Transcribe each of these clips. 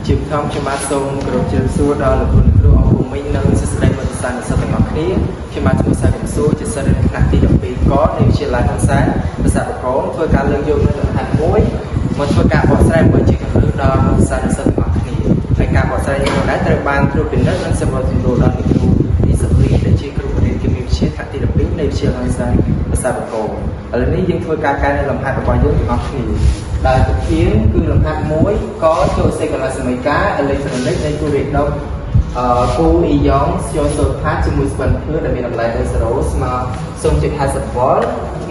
ជាបឋមខ្ញុំបាទសូមគោរពជម្រាបសួរដល់លោកគ្រូអ្នកគ្រូអង្គភូមិនិងសួស្តីមិត្តសាស្ត្រនិស្សិតទាំងអស់គ្នាខ្ញុំបាទឈ្មោះសាកំសួរជាសិស្សនៅថ្នាក់ទី12កនៃវិទ្យាល័យហ៊ុនសែនភាសាបកងធ្វើការលើកយកនៅលំហាត់មួយមកធ្វើការបកស្រាយមួយជាគន្លឹះដល់មិត្តសាស្ត្រនិស្សិតទាំងអស់គ្នាហើយការបកស្រាយនេះដែរត្រូវបានត្រួតពិនិត្យនិងសម្របសម្រួលដល់លោកគ្រូទីសុរីដែលជាគ្រូបង្រៀនគីមីវិទ្យាថ្នាក់ទី12នៃវិទ្យាល័យហ៊ុនសែនភាសាបកងឥឡូវនេះយើងធ្វើការកែនៅលំហាត់របស់យើងទាំងអស់គ្នាដែលប្រធានគឺលំហាត់1កចូលសេកលសមីការអេឡិចត្រូនិកនៃគូរេដុកអឺគូអ៊ីយ៉ុងស្យូសូផាតជាមួយស្វិនភឿដែលមានតម្លៃ 0 ស្មើ0.50វ៉ុល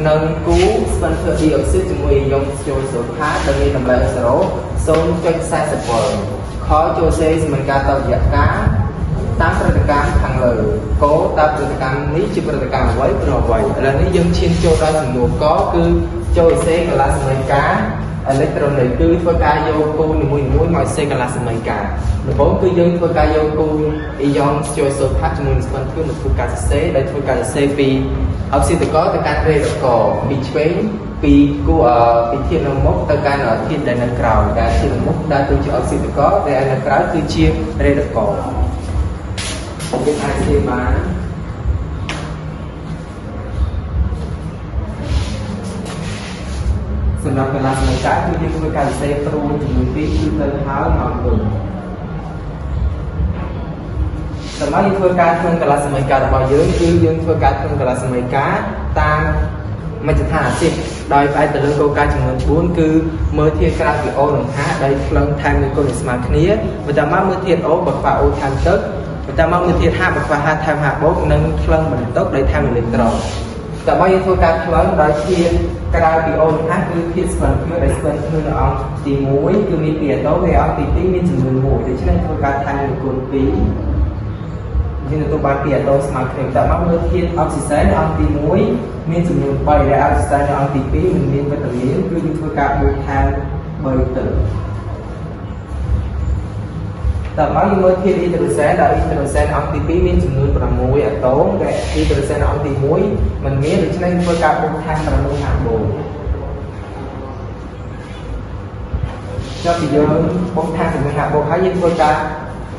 និងគូស្វិនភឿឌីអុកស៊ីតជាមួយអ៊ីយ៉ុងស្យូសូផាតដែលមានតម្លៃ0 0.40វ៉ុលខចូលសេសមីការតរយៈការតាមប្រតិកម្មខាងលើកតើប្រតិកម្មនេះជាប្រតិកម្មអ្វីព្រោះអ្វីឥឡូវនេះយើងឈានចូលដល់សំណួរកគឺចូលសេកលាសមីការអេឡិចត្រូនិកគឺធ្វើការយកគូនីមួយៗមកសេកលាសមីការដំបូងគឺយើងធ្វើការយកគូអ៊ីយ៉ុងស្យូសូផាតជាមួយនឹងស្វិនធឿមកធ្វើការសរសេរដោយធ្វើការសរសេរពីអុកស៊ីតកទៅកាន់រេដកពីឆ្វេងពីគូពីធាតុនៅមុខទៅកាន់ធាតុដែលនៅក្រោយដែលធាតុនៅមុខដែលគឺជាអុកស៊ីតកដែលនៅក្រោយគឺជារេដកយើងអាចសេបានសម្រាប់កលាសមីការគឺយើងធ្វើការសរសេរព្រួយចំនួន2គឺទៅហើយមកវិញសម្រាប់យើងធ្វើការក្នុងកលាសមីការរបស់យើងគឺយើងធ្វើការក្នុងកលាសមីការតាមមជ្ឈដ្ឋានអាស៊ីតដោយផ្អែកទៅលើគោលការណ៍ចំនួន4គឺមើលធាតុក្រៅពី O និង H ដោយផ្លឹងថែមនឹងគុណស្មើគ្នាបន្ទាប់មកមើលធាតុ O បើខ្វះ O ថែមទឹកបន្ទាប់មកមើលធាតុ H បើខ្វះ H ថែម H បូកនិងផ្លឹងបន្ទុកដោយថែមអេឡិចត្រូនតើបើយើងធ្វើការផ្លឹងដោយធាតុក្រៅពី O និង H គឺធាតុស្វិនភឿដែលស្វិនភឿនៅអង្គទី1គឺមាន2អាតូមហើយអង្គទី2មានចំនួន1ដូច្នេះធ្វើការថែមនឹងគុណ2យើងទទួលបាន2អាតូមស្មើគ្នាតើមកមើលធាតុអុកស៊ីសែនអង្គទី1មានចំនួន3ដែលអុកស៊ីសែននៅអង្គទី2មិនមានវត្តមានគឺយើងធ្វើការបូកថែម3ទៅតើមកយើងមើលធាតុអ៊ីដ្រូសែនដែលអ៊ីដ្រូសែនអង្គទី2មានចំនួន6អាតូមដែលអ៊ីដ្រូសែនអង្គទី1មិនមានដូច្នេះធ្វើការបូកថែម6ហាបូកចុះពីយើងបូកថែម6ហាបូកហើយយើងធ្វើការ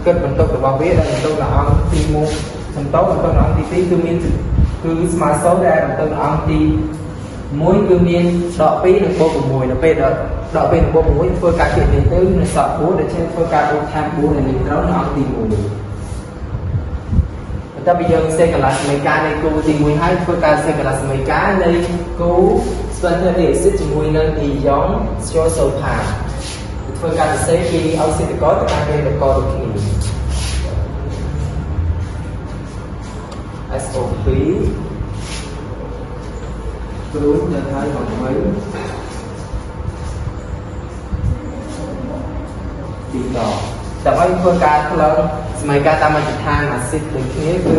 គិតបន្ទុករបស់វាដែលបន្ទុកនៅអង្គទី1សំតោបន្ទុកនៅអង្គទី2គឺមានគឺស្មើ0ដែលបន្ទុកនៅអង្គទី1គឺមានដក2និងបូក6ដល់ពេលដក2និងបូក6ធ្វើការគណនាទៅនៅសល់4ដែលជាធ្វើការបូកថែម4អេឡិចត្រូននៅអង្គទី1បន្ទាប់ពីយើងសេកលាសមីការនៃគូទី1ហើយធ្វើការសេកលាសមីការនៃគូស្វិនឌីអស៊ីតជាមួយនឹងអ៊ីយ៉ុងស្យូសូផាធ្វើការសរសេរពីអុកស៊ីតកទៅកាន់រេដកដូចគ្នា SO2 គ្រូនៅហើយមកវិញទីដតែឲ្យធ្វើការផ្លឹងសម័យកាលតាមមជ្ឈដ្ឋានអាស៊ីតដូចគ្នាគឺ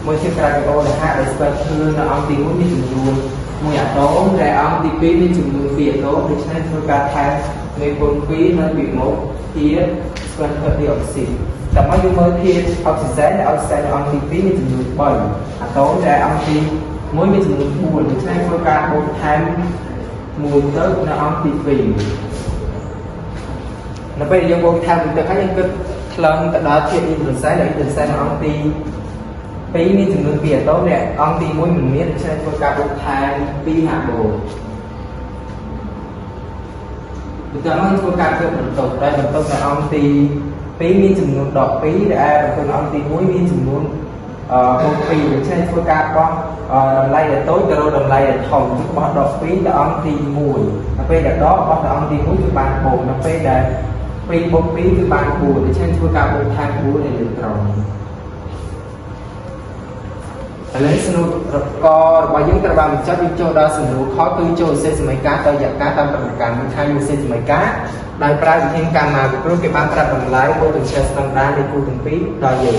មួយធាតុក្រៅពី O ដែលហាក់ដោយស្វិតគឺនៅអង្គទី1មានចំនួន1អាតូមដែលអង្គទី2មានចំនួន2អាតូមដូច្នេះធ្វើការថែមមេគុណ2នៅពីមុខធាតុស្វិតឌីអុកស៊ីតតែមកយើងមើលធាតុអុកស៊ីសែនដែលអុកស៊ីសែននៅអង្គទី2មានចំនួន3អាតូមដែលអង្គទី1មានចំនួន4ដូច្នេះធ្វើការបូកថែម1ទៅនៅអង្គទី2នៅពេលយើងបូកថែម1ទៅហើយយើងគិតថ្លឹងទៅដល់ធាតុអ៊ីដ្រូសែនដែលអ៊ីដ្រូសែននៅអង្គទី2មានចំនួន2អាតូមដែលអង្គទី1មិនមានដូច្នេះធ្វើការបូកថែម2ហាបូកបន្ទាប់មកធ្វើការធ្វើបន្ទុកដែលបន្ទុកនៅអង្គទី2មានចំនួន12ដែលបន្ទុកនៅអង្គទី1មានចំនួនអឺបូក2ដូច្នេះធ្វើការបោះតម្លៃដែលតូចទៅរកតម្លៃដែលធំគឺបោះ12ទៅអង្គទី1ដល់ពេលដែលដកបោះទៅអង្គទី1គឺបានបូកដល់ពេលដែល2បូក2គឺបាន4ដូច្នេះធ្វើការបូកថែម4អេឡិចត្រូនឥឡូវសំណួរករបស់យើងត្រូវបានបញ្ចប់យើងចូលដល់សំណួរខគឺចូលសេសមីការទៅយការតាមប្រតិកម្មមួយថាយើងសេសមីការដោយប្រើវិធានការមកពីព្រោះគេបានប្រាប់តម្លៃ potential ស្តង់ដារនៃគូទាំងពីរដល់យើង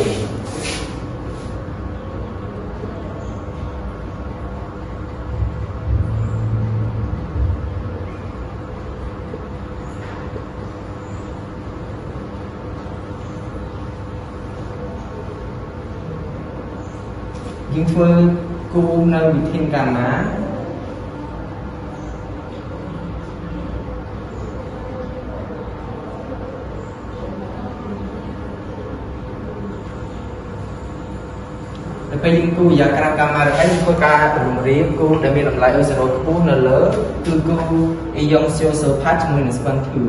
យើងធ្វើគូនៅវិធានកាម៉ា ដល់ពេលយើងគូរយ៉ាក្រាមកាម៉ារហើយយើងធ្វើការរំរៀបគូដែលមានតម្លៃ O0 ខ្ពស់នៅលើគឺគូអ៊ីយ៉ុងស្យូសូផាតជាមួយនឹងស្ពិនធឺ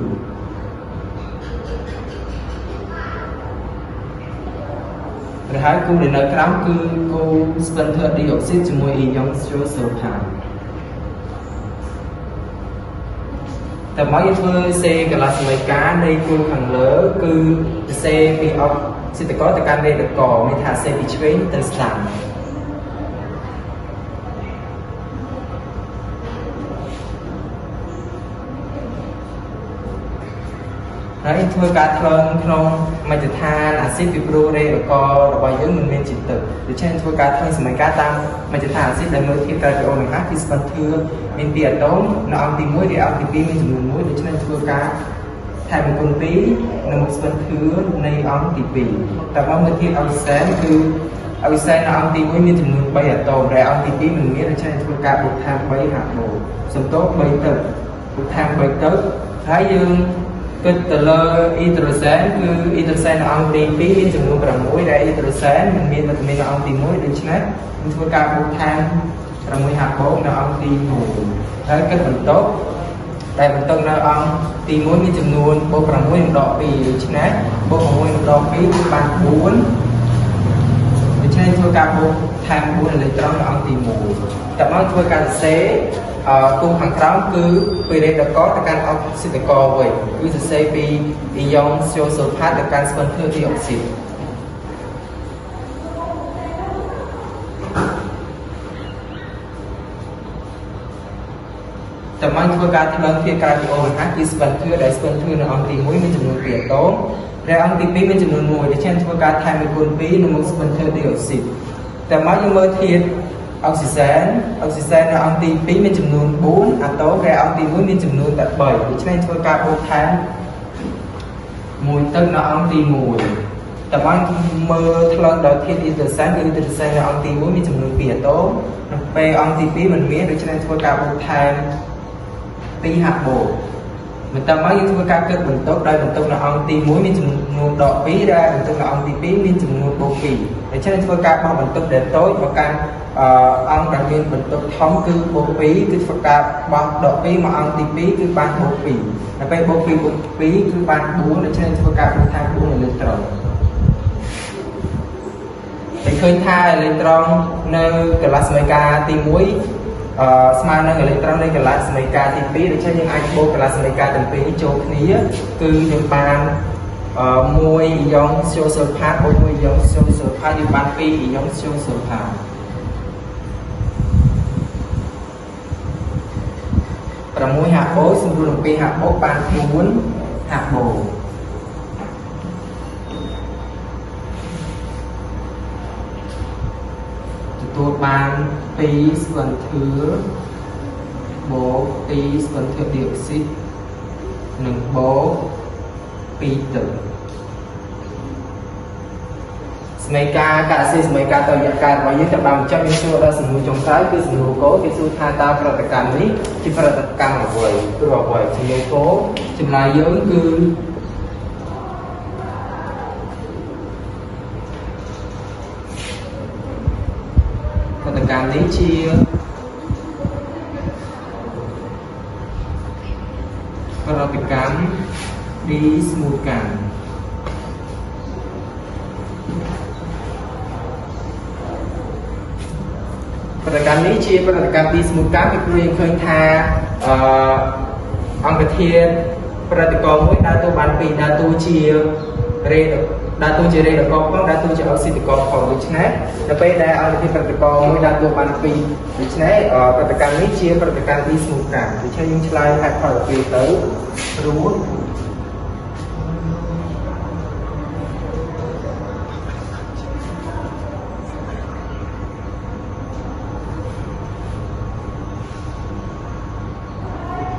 ឬហើយគូដែលនៅក្រោមគឺគូស្ពិនធឺឌីអុកស៊ីតជាមួយអ៊ីយ៉ុងស្យូសូផាតតែមកយើងធ្វើសេកលាសមីការនៃគូខាងលើគឺសេពីអុកស៊ីតកទៅកាន់រេដកមានថាសេពីឆ្វេងទៅស្ដាំហើយធ្វើការថ្លឹងក្នុងមជ្ឈដ្ឋានអាស៊ីតពីព្រោះរេដករបស់យើងមិនមានជាតិទឹកដូច្នេះធ្វើការថ្លឹងសមីការតាមមជ្ឈដ្ឋានអាស៊ីតដែលមើលធៀបក្រៅពីអូនហាគឺស្ពិនធឿមាន2អាតូមនៅអង្គទី1ឬអង្គទី2មានចំនួន1ដូច្នេះធ្វើការថែមគុណ2នៅមុខស្ពិនធឿនៃអង្គទី2តែមកមើលធាតុអុកស៊ីសែនគឺអុកស៊ីសែននៅអង្គទី1មានចំនួន3អាតូមដែលអង្គទី2មិនមានដូច្នេះធ្វើការបូកថែម3ហាក់បូកសំទោស3ទឹកបូកថែម3ទឹកហើយយើងគិតទៅលើអ៊ីដ្រូសែនគឺអ៊ីដ្រូសែននៅអង្គទី2មានចំនួន6ដែលអ៊ីដ្រូសែនមិនមានវត្តមាននៅអង្គទី1ដូច្នេះយើងធ្វើការបូកថែម6ហាក់បូកនៅអង្គទី1ហើយគិតបន្ទាប់ដែលបន្ទុកនៅអង្គទី1មានចំនួនបូក6និងដក2ដូច្នេះបូក6និងដក2គឺបាន4ដូច្នេះធ្វើការបូកថែម4អេឡិចត្រូននៅអង្គទី1តែមកធ្វើការសរសេរគូខាងក្រោមគឺពីរេដកទៅកាន់អុកស៊ីតកវិញគឺសរសេរពីអ៊ីយ៉ុងស្យូសូផាតទៅកាន់ស្ពិនធឿឌីអុកស៊ីតតែមកធ្វើការថ្លឹងធាតុក្រៅពីអូរហាគឺស្ពិនធឿដែលស្ពិនធឿនៅអង្គទី1មានចំនួន2អាតូមដែលអង្គទី2មានចំនួន1ដូច្នេះធ្វើការថែម1គុណ2នៅមុខស្ពិនធឿឌីអុកស៊ីតតែមកយើងមើលធាតុអុកស៊ីសែនអុកស៊ីសែននៅអង្គទី2មានចំនួន4អាតូមដែលអង្គទី1មានចំនួនតែ3ដូច្នេះធ្វើការបូកថែម1ទឹកនៅអង្គទី1តែបានមើលថ្លឹងដល់ធាតុអ៊ីដ្រូសែនគឺអ៊ីដ្រូសែននៅអង្គទី1មានចំនួន2អាតូមនៅពេលអង្គទី2មិនមានដូច្នេះធ្វើការបូកថែម2ហាក់បូកបន្ទាប់មកយើងធ្វើការគិតបន្ទុកដោយបន្ទុកនៅអង្គទី1មានចំនួនដក2ដែលបន្ទុកនៅអង្គទី2មានចំនួនបូក2ដូច្នេះធ្វើការបោះបន្ទុកដែលតូចមកកាន់អង្គដែលមានបន្ទុកធំគឺបូក2គឺធ្វើការបោះដក2មកអង្គទី2គឺបានបូក2ដល់ពេលបូក2បូក2គឺបាន4ដូច្នេះធ្វើការបូកថែម4អេឡិចត្រូនតែឃើញថាអេឡិចត្រូននៅកលាសមីការទី1ស្មើនឹងអេឡិចត្រូននៃកលាសមីការទី2ដូច្នេះយើងអាចបូកកលាសមីការទាំងពីរនេះចូលគ្នាគឺយើងបាន1អ៊ីយ៉ុងស្យូសូផាតបូក1អ៊ីយ៉ុងស្យូសូផាតយើងបាន2អ៊ីយ៉ុងស្យូសូផាត6ហាក់បូកសម្រួលនឹង2ហាក់បូកបាន4ហាក់បូកទទួលបាន2ស្ពិនធឿបូក2ស្ពិនធឿឌីអុកស៊ីតនិងបូក2ទឹកសមីការកាសេសមីការតយការរបស់យើងទៅបានបញ្ចប់យើងចូលដល់សំណួរចុងក្រោយគឺសំណួរគោគេសួរថាតើប្រតិកម្មនេះជាប្រតិកម្មអ្វីព្រោះអ្វីសំណួរគោចម្លើយយើងគឺប្រតិកម្មនេះជាប្រតិកម្មឌីស្មូតកម្មប្រតិកម្មនេះជាប្រតិកម្មឌីស្មូតកម្មពីព្រោះយើងឃើញថាអឺអង្គធាតុប្រតិករមួយដើរតួបានពីរដើរតួជារេដើរតួជារេដកផងដើរតួជាអុកស៊ីតកផងដូច្នេះដល់ពេលដែលអង្គធាតុប្រតិករមួយដើរតួបានពីរដូច្នេះប្រតិកម្មនេះជាប្រតិកម្មឌីស្មូតកម្មដូច្នេះយើងឆ្លើយហេតុផលពីរទៅព្រោះ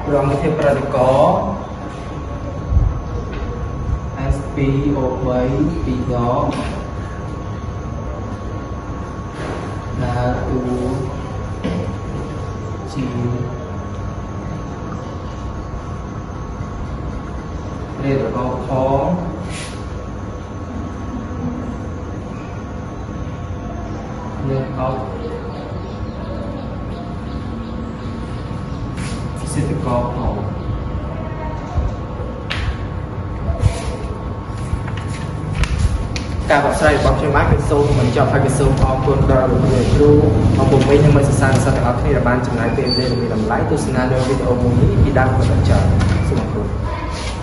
ព្រមធាតុប្រតិករ S2O3 2ដងដើរតួជារេដកផង ដល់សិទ្ធិករផងការបកស្រាយរបស់ខ្ញុំបាទគឺសូមបញ្ចប់ហើយគឺសូមអរគុណដល់លោកគ្រូអរគុណវិញនិងមិត្តសិស្សានុសិស្សទាំងអស់គ្នាដែលបានចំណាយពេលវេលាដ៏មានតម្លៃទស្សនានៅវីដេអូមួយនេះពីដើមដល់ចប់សូមអរគុណ។